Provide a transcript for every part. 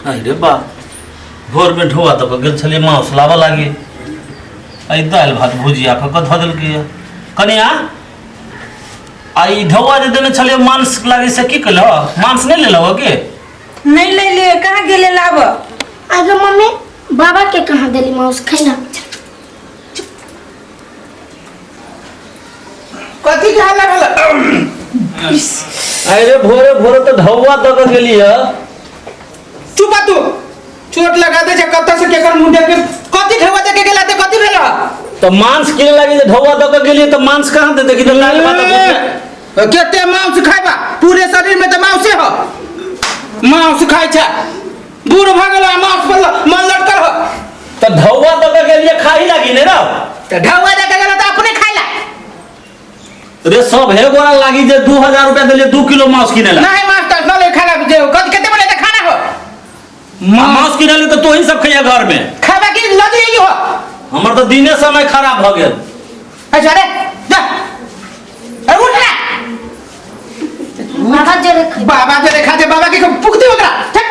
अरे बा, भोरमे ढोआ दऽ कऽ गेल छलियै मांस लाबऽ लागी, एहि दालि भात भुजिया कऽ कऽ धऽ देलकै। कनिया, आ ई ढौआ जे देने छलियै मांस लागी से की केलह? मांस नहि लेलह के? नहीं ले लिए, कहाँ गेले लाब? आगे मम्मी, बाबा के कहाँ देली माउस खाइना? कथी के हल्ला भेल? अरे, भोरे भोरे तऽ ढौआ दऽ कऽ गेली है। चुप आ तू, चोट लगा दे छै कतऽ से, केकर मुंह देख के। कथी ढेवा दे के गेला ते, कथी भेल? तऽ मांस किने लागी जे ढौआ दऽ कऽ गेलियै तऽ मांस कहाँ दे? देखी तऽ दालि भात आ भुजिया। केते मांस खाइबा? पूरे शरीर में तऽ मांसे हो, मांस खाइ छै। बूढ़ भऽ गेल आ मांस पर मन लटकल हो। तऽ ढौआ दऽ कऽ गेलियै खाही लागी ने रौ? तऽ ढौआ दे के गेला तऽ अपने खाइला। रे, सब हे गोरा लागी जे 2000 रुपया देलियै 2 किलो मांस किने ला। नहीं, मांस तांस न ले खाला जे कथी केते बने तऽ खाना हो। मांस किने ले तऽ तोही सब खैया घर में। खाबा की लऽ जइयो हो। हमर तऽ दिने समय खराब भऽ गेल। अच्छा रे, जा, अरे उठ ना। बाबा जरे खै। बाबा के देखा दे, बाबा के पुक दे ओकरा, ठीक।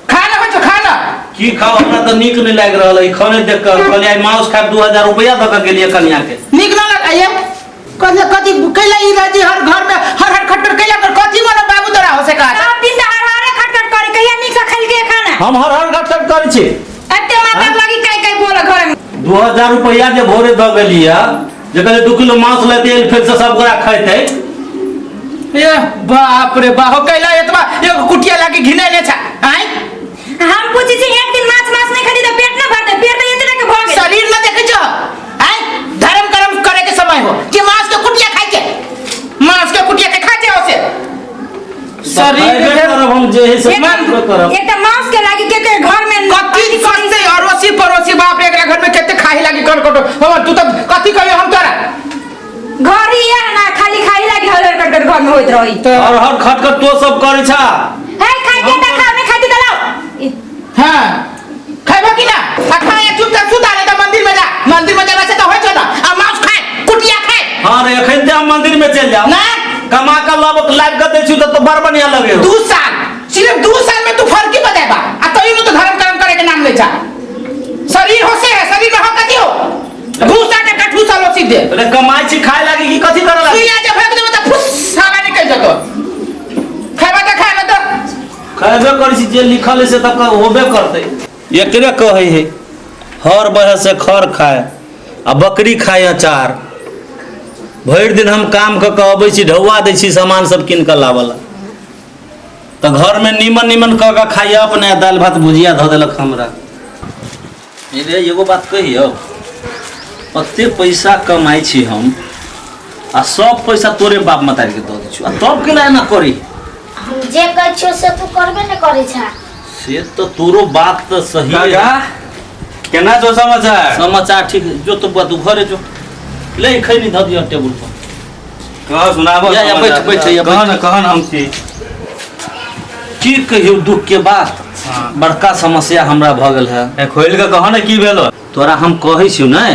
खाना बच्चो, खाना। की खाओ? हमरा तऽ नीक नहि लागि रहल है खाने देख कऽ। कहलियै आइ मांस खायब, 2000 रुपया दऽ कऽ गेलियै कनिया के। नीक ना लग आइए कथी कथी कैला ई राजी हर घर में हर हर खटखट कैला कर? कथी मन बाबू तोरा हो से कहा? सब दिन तऽ हर हरे खटखट करे, कहिया नीक से खेलके खाना? हम हर हर खटखट करै छी? एते माता लगी कई कई बोल घर में। 2000 रुपया जे भोरे दऽ गेलियै जे कहलियै 2 किलो मांस लेते, फेर से सब गोरा खैतै। ए बाप रे बाप, हो कैला एतबा एगो कुटिया लाके घिने ले छा आय? हम पूछै छी, एक दिन माछ मांस नहीं खाती तऽ पेट ना भरते? पेट तऽ एते के भऽ गेल। शरीर न देखे छो आय? धर्म कर्म करे के समय हो कि मांस के कुटिया खाइ के, मांस के कुटिया के खा के होसे शरीर खैबे के करब हम, जे है से खैबे करब। एक तऽ मांस के लागी के के घर में कथी सस्ते अड़ोसी पड़ोसी, बाप रे, एकरा घर में कते खाही लागी कर कटो हम। तू तो कथी कहियो हम तोरा? घर ही है ना, खाली खाई लागी हर हर खटखट घर में होइत रही। हर हर खटखट तो सब करै छा। है, खाई के तऽ खाओ, नहीं खाती तऽ लाओ। हाँ, खैबो कि ना? आ खाए, चुपचाप सुता रहे तऽ मंदिर में जा। मंदिर में जेबा से तऽ होइ छौ ना, आ मांस खाए, कुटिया खाए। हाँ रे, एखन ते हम मंदिर में चलि जाओ ना। कमा कऽ लाब लाबि कऽ दै छी तऽ बड़ बढ़िया लगे हो। 2 साल, सिर्फ 2 साल में तू फर्क ही बताएबा आ तभी में तो धर्म कर्म करे के नाम ले जा। शरीर हो से है, शरीर में हो कथी हो? भूसा के कठूसा लो सीधे। अरे, कमाइ छी खाय लागी कि कथी करऽ लागी? सुइया जे फेंक देबो तऽ फुस हवा निकल जतो। खैबा तऽ खा, ना तऽ खैबे करै छी, जे लिखल है से तऽ होबे करतै। एकरे कहै है हर बहे से खर खाए आ बकरी खाए अचार। भरि दिन हम काम कऽ कऽ अबै छी, ढौआ दै छी सामान सब कीन कऽ लाबऽ ला, तऽ घरमे नीमन नीमन कऽ कऽ खाइए अपने, दालि भात भुजिया धऽ देलक हमरा। रे, एगो बात कहियौ, एते पैसा कमाइ छी हम आ सब पैसा तोरे बाप मतारीके दऽ दै छियौ, आ तब केना एना करी? हम जे कहै छियौ से तू करबे ने करै छा। से तऽ तोरो बात तऽ सही है। काका, केना छौ समाचार? समाचार ठीक है। जो तो बुआ, तू घरे जो, ले खैनी धऽ दिअ टेबुल पर। कह, सुनाबो। या, या, बैठ, बैठ, या, कह बैठ। न, कह न, हम छी। की कहियौ दुख के बात? बड़का समस्या हमरा भऽ गेल है। ए, खोलि कऽ कह ने, की भेलो? तोरा हम कहै छियौ ने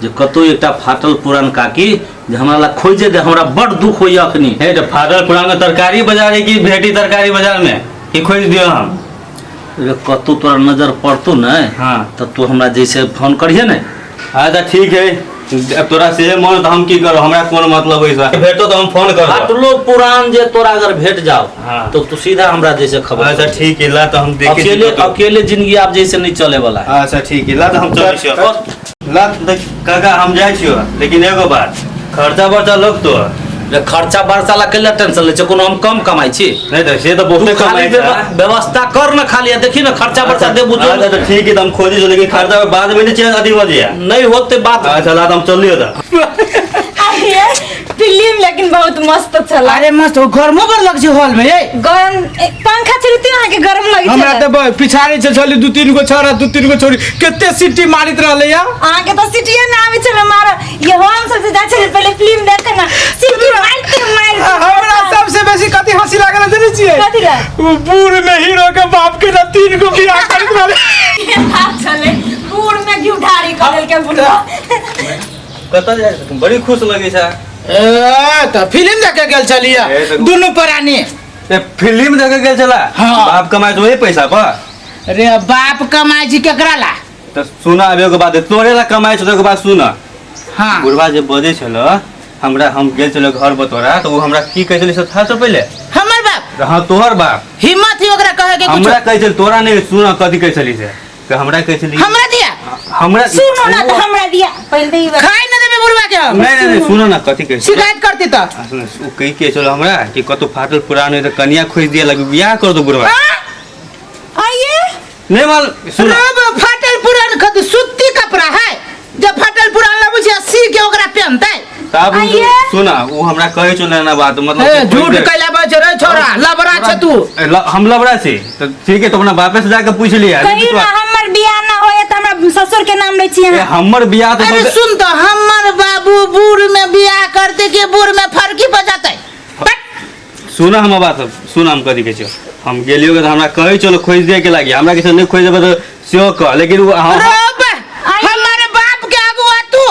जे कतौ एकटा फाटल पुरान काकी जे हमरा लग खोजे दे, हमरा बड़ दुख होइए अखनी। हे, तऽ फाटल पुरान तरकारी बाजार है कि भेटी तरकारी बाजार में कि खोजि दियौ हम? रे, कतौ तोरा नजर पड़तौ ने तऽ तू हमरा जैसे फोन करिहे ने। अच्छा, ठीक है। अब तोरा से मन तऽ हम की करब? हमरा कोन मतलब है? भेटो तऽ हम फोन करब। फाटलो पुरान जे तोरा अगर भेट जाओ तो तू सीधा हमरा जैसे खबर अच्छा, कर। ठीक है, ला तऽ हम देखै छी अकेले कतौ। अकेले जिंदगी आब जैसे नहीं चले वाला है। अच्छा, ठीक है, ला तऽ हम चलै छियौ। ला देख काका, हम जाइ छियौ, लेकिन एगो बात, खर्चा बर्चा लगतो? रे, खर्चा बर्चा ला केला टेंशन लै छै? कोनो हम कम कमाइ छी? नहीं तऽ से तऽ तू बहुते खाली कमाइ छै। व्यवस्था कर न खाली, आ देखी न खर्चा बर्चा देबू जो। अच्छा, तऽ ठीक है, तऽ हम खोजै छियौ, लेकिन खर्चा बाद में नहीं चाहिए, अथी हो जाए। नहीं होते बात। अच्छा, ला तऽ हम चलियो तऽ। आइए, फिल्म लेकिन बहुत मस्त छला। अरे मस्त, ओ गर्मो बड़ लग छै हॉल में ए। गरम पंखा चलते अहाँके गरम लगै हमरा छलै। तऽ पिछाड़ी से छली दू तीन गो छोरा, दू तीन गो छोरी, कते सीटी मारित रहले या। अहाँके तऽ सीटिए ना आबै छलै मार। ये हम सब जे जाइ छलै पहिले फिल्म देखे ना, सीटी मारिते मारिते। हमरा सबसे बेसी कथी हंसी लागल जानै छियै? कथी ला? ओ बूढ़ में हीरो के बाप के ना तीन गो बियाह करैत रहले। बात छलै, बूढ़ में घी ढारी कऽ देलकै बुढ़वा। कतऽ जाइ छथिन? बड़ी खुश लगै छै। ए त फिल्म देखे गेल छलियै ए, तऽ- दुनू प्राणी। ए, फिल्म देखे गेल छला? हाँ। बाप कमाए छै वही पैसा पर। रे बाप कमाइ छी केकरा ला? तऽ सुन, आब एगो बात, तोरे ला कमाइ छौ, एगो बात सुन। हाँ। बुढ़वा जे बजै छल हमरा, हम गेल छल घर पर तोरा, तऽ ओ हमरा की कहै छलै से था से पहिले? हमर बाप? हाँ, तोहर बाप। हिम्मत ही ओकरा कहे के कुछ? हमरा कहै छल, तोरा नहि, सुन कथी कहै छली से, तऽ हमरा कहै छली। हमरा दिया? हमरा। सुनो ना, तो हमरा दिया पहले तो ई बात। खाइ न देबे बुढ़वा के हम। नहीं नहीं नहीं, सुनो ना कथी कहै छलै। शिकायत करती तऽ। आ, सुन, ओ कही के छल हमरा कि कतौ फाटल पुरान होइ तऽ कनिया खोजि दिया लगे, बियाह कर दो बुढ़वा। आइए। नहीं माल, सुन। रब फाटल पुरान खत सूती कपड़ा है, जब फाटल पुरान लबै छै सी के ओकरा पहनतै। तब आइए। सुन, ओ हमरा कहै छल ना बात, मतलब ए कि झूठ कैला बज रे छोरा, लबरा छ तू। ए, हम लबरा छी तऽ ठीक है, तो अपना बापे से जाके पूछ लिया। कही ना हमर बियाह ना होए त हमरा ससुर के नाम लै छी ए, अहाँ। हमर बियाह तऽ अरे सुन तो, हमर बाबू बूढ़ में बियाह करते के बूढ़ में फरकी बजाते। सुन हमर बात सुन, हम कथी कहै छियौ, हम गेलियो तऽ हमरा कहै छलो खोजि दिए के लागी, हमरा किछु नहि खोजि देबै तऽ सेहो कह, लेकिन ओ रब हमारे बाप के अगुआ तू।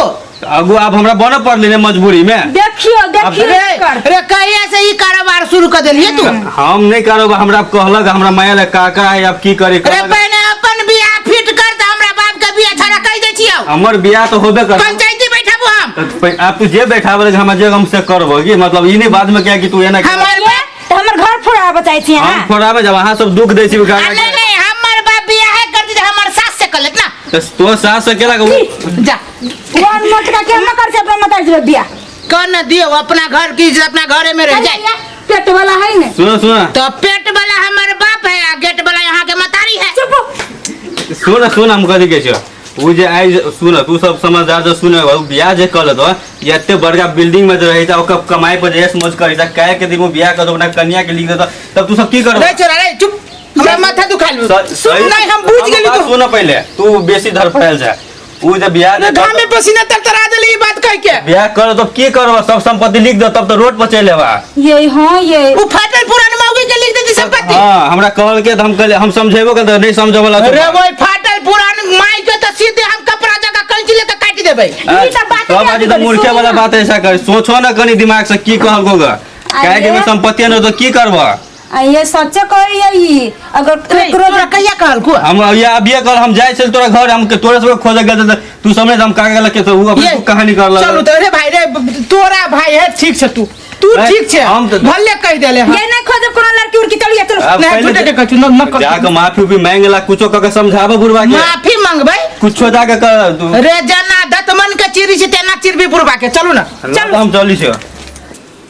आगू आब हमरा बनऽ पड़लै ने मजबूरी में। देखियो देखियो। रे एकर। रे कहिया से ई कारोबार शुरू कर देलिए तू? हम नहीं करब, हमरा कहलक हमरा माया लग काका है, आब की करे? रे कहलक, पहले अपन बियाह फिट कर त हमरा बाप के बियाह छड़ा कह दे छियौ। हमर बियाह तऽ होबे कर। पंचायती बैठाबू हम। तऽ आब तू जे बैठाबे हमरा जे हम से करबो की, मतलब ई नहीं बाद में क्या कि तू एना कर। हमर बाप तऽ हमर घर फोड़ा बचाइ छी हम अहाँ। फोड़ाबे जब अहाँ सब दुख दै छी आ, काका नहीं के। नहीं, हमर बाप बियाह कर दी हमर सास से कर लेत ना। तऽ तोर सास से केला के जा। वन मोटका के हम कर से अपना मताई से बियाह। कर न दियो, अपना घर की इज्जत अपना घरे में रह जाए। पेट वाला है ने। सुनो सुनो। तो पेट वाला हमारे बाप है आ गेट वाला यहाँ के मतारी है। चुप। सुन सुन, हम कथी कहै छियौ, ओ जे आइ सुन, तू सब समझदार से सुन, ओ बियाह जे कर लेतो, ये एते बड़का बिल्डिंग में जे रहै छै, ओकर कमाई पर जे ऐश मौज करै छै, काहे के दिन ओ बियाह कर दो, अपना कनिया के लिख देतो, तब तू सब की करबो? रे छोरा रे चुप, हमरा माथा दुखा लो। सुन नहीं, हम बुझ गेली। बात तू सुन पहिले, तू बेसी धरफड़ायल छै, ओ जे बियाह जे घाम में पसीना तरतरा देली ई बात कह के। बियाह कर तो की करबो, सब संपत्ति लिख दो तब तो रोड पर चलि एबा। ये हाँ ये उ फाटल पुरान मौगी के लिख देती संपत्ति। हाँ, हमरा कहल के तऽ हम कहले हम समझेबो के तऽ नहीं समझे वाला। रे वो फाटल पुरान माई के तो सीधे हम कपड़ा जगह कैंची लेके काट देबै। ई तऽ बात सब आज तऽ मूर्खे वाला बात ऐसा कर, सोचो ना कनी दिमाग से की कहल गोगा, काहे के संपत्ति न तो की करबो? आ ये सच्चे कहै ई अगर केकरो तोरा कहिया कहल को? हम ये अभिये कल हम जाइ छल तोरा घर, हम तोरा सबके खोजे गेल तऽ तू समझ हम का गेल के तो उ अपन ये, कहानी करल। चलू तो रे भाई रे, तोरा भाई है, ठीक छै तू तू नहीं, ठीक छै, हम तऽ- भले कह देले हम। ये नहीं खोजब कोनो लड़की उड़की, चलिए चलो। अब नहीं पहिले झूठे के कहै छी, न न कर। जाके माफी उफी मांगला, कुछो कह के समझाबो बुढ़वा के। माफी मंगबै? कुछो जाके कर तू। रे जना दतमन के चिरी छै तेना चिरबी बुढ़वा के, चलू ना। चल हम चली छियो।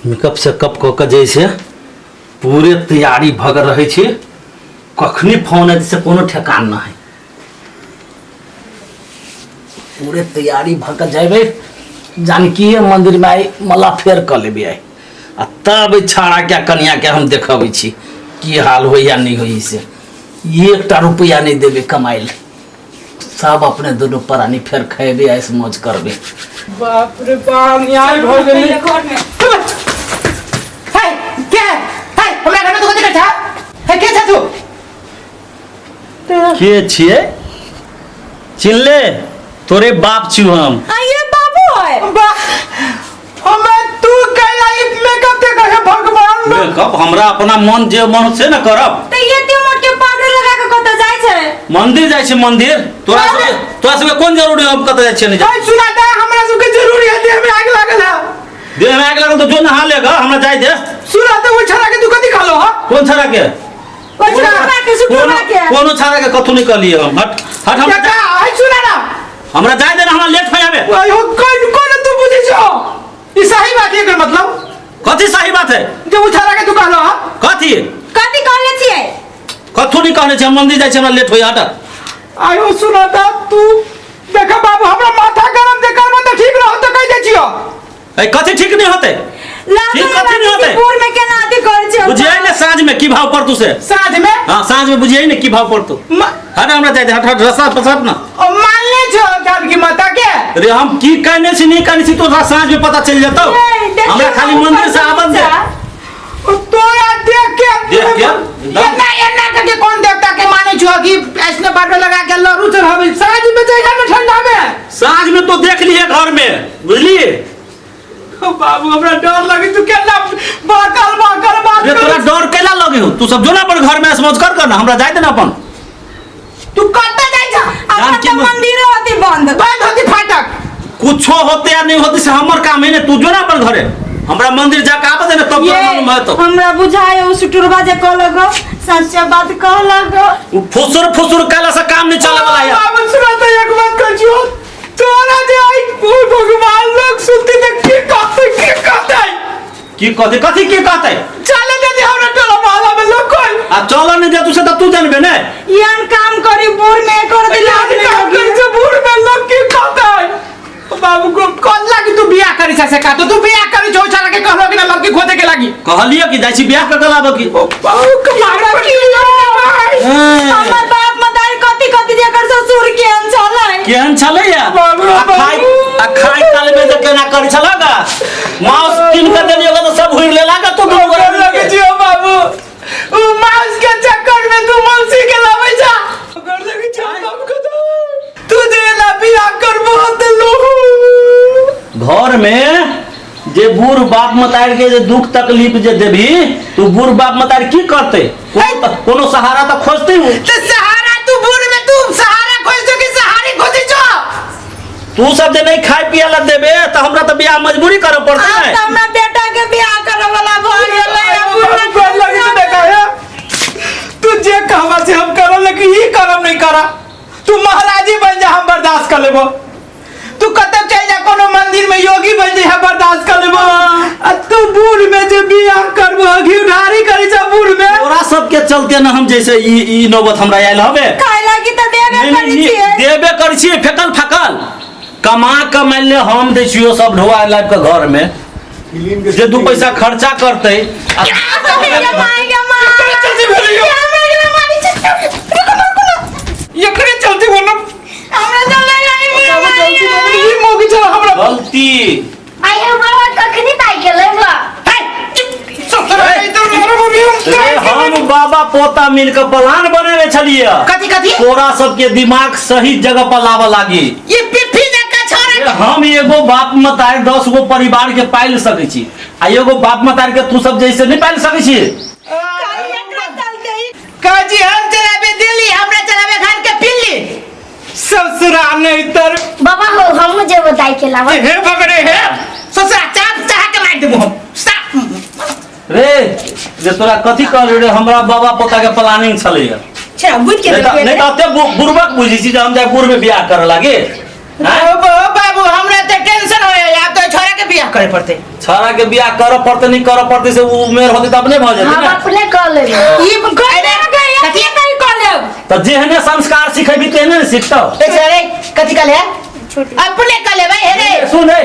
मेकअप से कप कऽ के जे छै पूरे तैयारी भऽ के रहै छी, कखनी फोन एतै से कोनो ठेकान नहि। पूरे तैयारी भऽ के जेबै जानकीए मंदिरमे, आइ मला फेर कऽ लेबै आइ, आ तब एहि छाड़ाके कनियाके हम देखबै छी की हाल होइ या नहि होइ। से एकटा रुपैआ नहि देबै कमाइ लए, सब अपने दुनू प्राणी फेर खयबै, ऐश मौज करबै। बाप रे बाप, न्याय भऽ गेलै। घर में है के है? है हमरा घर में तू कथि करै छह? है के छ तू? के छियै चिल्ले, तोरे बाप छी हम। आइए बाबू है। बा हमें तू कैला ई मेकअप दे हे भगवान। मेकअप हमरा अपना मन जे मन से ने करब। तऽ ये एते मोट के पाउडर लगा के कतऽ जाइ छै? मंदिर जाइ छै मंदिर। तोरा सबके कोन जरूरी, हम कतऽ जाइ छियै नहि जाइ। है सुना दे, हमरा सबके जरूरी है, देह में आग लागल है। देह में आगि लागल तऽ जो नहा लेगा, हमरा जाइ दे। सुना दे, वो छड़ा के तू कथी कहलो हा? कोन छड़ा के? ओ छुटवा के, सुटवा के। कोनो छड़ा के कथू नहीं कहलियै हम। हट हट, हमरा का है सुना ना। हमरा जाइ दे ना, हमरा लेट हो जाबे। ओए हो कोन कोन तू बुझै छो ई सही बात है एकर मतलब? कथी सही बात है? जे वो छड़ा के तू कहलो हा। कथी? कथी कहले छियै? कथू नहीं कहने छी, हम मंदिर जाइ छी, हमरा लेट हो हट। आयो सुना दा तू, देखा बाबू हमरा माथा गरम दे करबो त ठीक रहो त कह दे छियो। ए कथी ठीक नहीं होते? ठीक कथी नहीं होते? पूर में केना अथी करै छै? बुझियै ने साँझ में की भाव पड़तू से। साँझ में? हाँ, साँझ में बुझियै ने की भाव पड़तू। हट, हमरा जाइ दे, हट हट, रस्ता पसर ना। ओ मानले छो जानकी माता के? रे हम की कहने छी नहीं कहने छी तोरा साँझ में पता चलि जेतौ। ए, देखियौ हमरा खाली ना, मंदिर से ऊपर आबन दे। बच्चा। ओ तोरा देख के। देख के? एना एना करके कौन देवता के माने छो कि ऐसने बाटो लगा के लहरू चढ़ावे साँझ में जाएगा ना ठंडा में? साँझ में तो देख लिए घर में, बुझलिए? बाबू हमरा डर लगे तू केना बाकल बाकल बात रे तोरा करै डर केला लगे हो तू सब जो ना अपन घर में समझ कर कर ना हमरा जाय दे ना अपन तू कत्ता जाइ जा अखन जानकी तऽ मत- मंदिरो होती बंद बंद होती फाटक कुछो होते या नहीं होते से हमर काम है ने तू जो ना अपन घरे हमरा मंदिर जाके आबे दे ना तब ये तोरा मालूम है तो हमरा बुझाय उ सुटुरबा जे कहलक सच्चा बात कहलक उ फुसुर फुसुर कैला से काम नहीं चले वाला है बाबू सुना तो एक बात कहै छियौ तोरा जे आई ओ भगवान लोग सुनती त की कहते की कहते की कहते कथी की कहते चले दे हमरा टोला मोहल्ला में लोग कोई आ चल नहीं दे तू से त तू जानबे ने यन काम करी बूढ़ में कर दिला यार काम करी छे बूढ़ में लोग की कहते बाबू को कौन लागी तू बियाह करी से का तो तू बियाह करी छो छाड़ा के कहलो कि ना लड़की खोजे के लागी कहलिए कि जाइ छी बियाह कर के लाबे की बाबू के मार पड़ी हमर बाप मदारी कथी कथी जेकर ससुर केहन छलै केहन छलै या बाबू रे आ खाइ आ खाइ काल में जे केना करै छला गा मांस कीन के देलियो गा त सब हुइर लेला गा तू दुनू गोरा डर लगे मिलके। छियौ बाबू उ मांस के चक्कर में तू मौसी के लाबै जा डर लगे छियौ बाबू के तो तू जे ला बियाह करबो त लोहू घर में जे बूढ़ बाप मतार के जे दुख तकलीफ जे देबी तू बूढ़ बाप मतार की करते कोनो सहारा त खोजते हो ते सहारा तू बूढ़ में तू सहारा खोज दो कि सहारे खोजी जो तू सब जे नहीं खाए पिए ला देबे त हमरा त बियाह मजबूरी करे पड़ते आब ने तऽ हमरा बेटा के बियाह करे वाला भऽ गेलै आब बाबू डर लगे छै देखा है तू जे कहबा से हम करब लेकिन ई करब नहीं करा तू महाराजी बन जा हम बर्दाश्त कर लेबो तू कतौ चल जा कोनो मंदिर में योगी बन जा हम बर्दाश्त कर लेबो आ तू बूढ़ में जे बियाह करबो घी ढारी करी जा बूढ़ में तोरा सबके चलते न हम जैसे ई ई नौबत हमरा आयल हबे खाय लागी तऽ देबे नहीं, करै नहीं, छियै देबे करै छियै फेकल फकल कमा कऽ मानि ले हम दै छियो सब ढोआ लाबि कऽ घर में जे दू पैसा खर्चा करतै आ गे माय गे माय चलते भेलियो। हमरा गेलै मारी छै रुको ना, रुको ना। एकरे चलते वो न हमरा चलै आई बाबू गलती भऽ गेलै। ई मौगी छल हमरा गलती आई हो बाबा कखनी ताई गेलै बा ससुरा नहीं तो हमरा मम्मी हम रे हम बाबा पोता मिल के प्लान बनेने छलियै कथी कथी तोरा सबके दिमाग सही जगह पर लाबऽ लागी ये पिप्पी जका छोरा रे हम एगो बाप मतार 10 गो परिवार के पालि सकै छी आ एगो बाप मतार के तू सब जैसे नहीं पालि सकै छी एकरा चलते ही काजी हम चलाबे दिल्ली हमरा चलाबे घर के पिल्ली ससुरा नहीं तर बाबा हो हमहूँ जेबो दाई के लावा हे बगरे हे ससुरा चाप चाह के मार देबो हम साफ रे जे तोरा कथी कहलियो रे हमरा बाबा पोता के प्लानिंग छलैया छा बुझ के नहीं तऽ नहीं तऽ एते बुड़बक बुझै छी जे हम जाय बुढ़ में बियाह करऽ लागे आँय? ओ बाबू हमरा ते टेंशन होए आब तो छोरा के बियाह करे पड़ते छौड़ा के बियाह करऽ पड़तै नहीं करऽ पड़तै से उ उमेर होतै तऽ अपने भऽ जेतै हम ने अपने कऽ लेबै ई अरे कथी नहीं कऽ लेब तऽ जेहने संस्कार सिखेबी तेहने ने सिखतौ ए सरे कथी कहले छोटी अपने कहले भाई हे रे सुन हे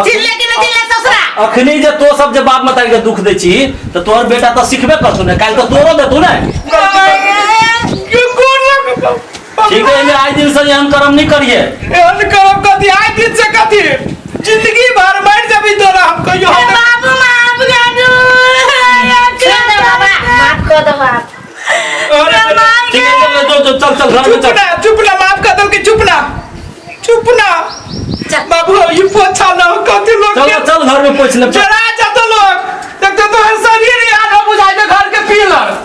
चिल्ले के न चिल्ले ससुरा अखनी जे तो सब जे बाप मतारी के दुख दै छी तऽ तोहर बेटा तऽ सिखबे करतौ ने काल्हि तऽ तोरो देतौ ने ठीक है एहिमे आइ दिन से एहन कर्म नहीं करिए एहन करब कथी आइ दिन से कथी जिंदगी भर मर जबी तोरा हम कहियो ए बाबू माफ करू छोड़ दे बाबा माफ कर दो बाप अरे ठीक है चल चल चल चल चल घर में चुप चल ना चुप ना माफ कर दो कि चुप ना चुप ना बाबू ये पोछा ना हो कथी लोग चल के चल घर में पोछ ले जरा जातो लोग देखते तो हर शरीर यार हो बुझाइ दे घर के पीलर